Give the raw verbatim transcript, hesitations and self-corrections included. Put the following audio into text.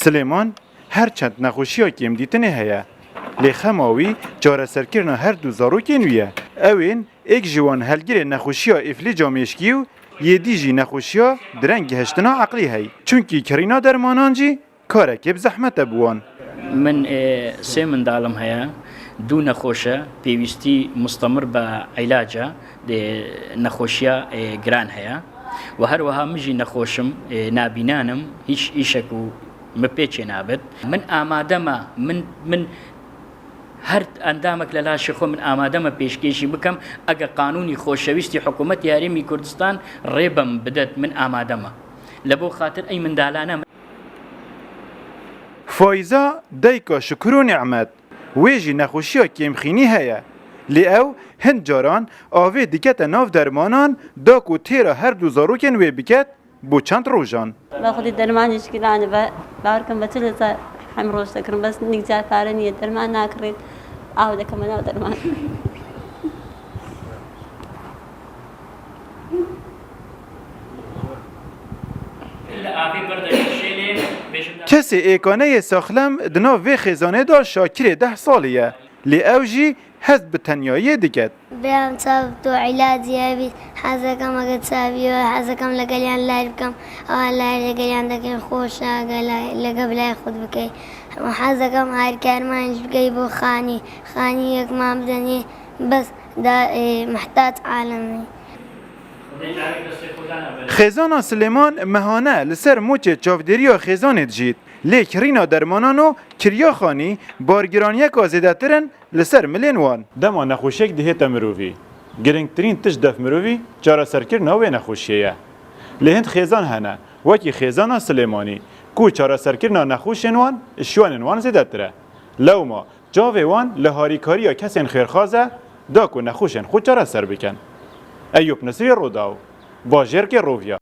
Silêman her çend nexweşiya kêmdîtinê heye, lê xema wî çareserkirina her du zarokên wî ye. Ew ên êk ji wan helgirê nexweşiya îflîca mêşkî û yê dî jî nexweşiya direng gihiştina eqlî hey. Çunkî kirîna dermanan jî karekê bi zehmet e bi wan. Min, e, sê mindalim heye, du nexweş e, pêwîstî mustemir be îlac e, dê nexweşiya, e, giran heye. Û her wiha min jî nexweş im, e, nabînan im, hîç îşek û min pêçê nabit. Min amade me, min, min her endamek li laşê xwe min amade me pêşkêşî bikim. Ege qanûnî xoşewîstî hikûmetê Herêmî Kurdistan rê be min bidet, min amade me. Li bo xatir ey mindalane. Faiza dayika Şukur û Nîmet, wê jî nexweşiya kêmxînî heye. Lê ew hin caran avê dikete nav dermanan da ku têra her du zarokên wê biket bo çend rojan. Be xwedî dermanê ji giran e, be bawer kim be çil hezar hem roj dikirim, bes nik car pare niye, derman nakirin, av dikeme nav derman. Kesê êkaneyê saxlem di nav vê xêzanê de Şakirê deh salî ye. Lê ew jî hez bi tenyayiyê diket. Bêram çav tu îlacî hebî, hez dikim ege çavî we, hez dikim legel yan layr bikim, ewa layr legel yan dekin xweş e, gela-, lege bilay xwe dibikey. Û hez dikim harîkarman jî bikey bo xanî, xanî yek man bidenî, bes da, e, mihtac alemî. Xêzana Silêman mehane li ser mûçê çavdêriya xêzanê dijît. Lê kirîna dermanan û kiriya xanî bargiraniyeka zêdetir in li ser milên wan. Dema nexweşiyek dihête mirovî, girîngtirîn tişt def mirovî çareserkirina wê nexweşiyê ye. Lê hind xêzan hene, wekî xêzana Silêmanî, ku çareserkirina nexweşên wan ji şiwanên wan zêdetir e. Lewma çavê wan li harîkariya kesên xêrxaz e, da ku nexweşên xwe çareser bikin. Eyûp Nisrî, Rûdaw, bajêrkê Rovîya.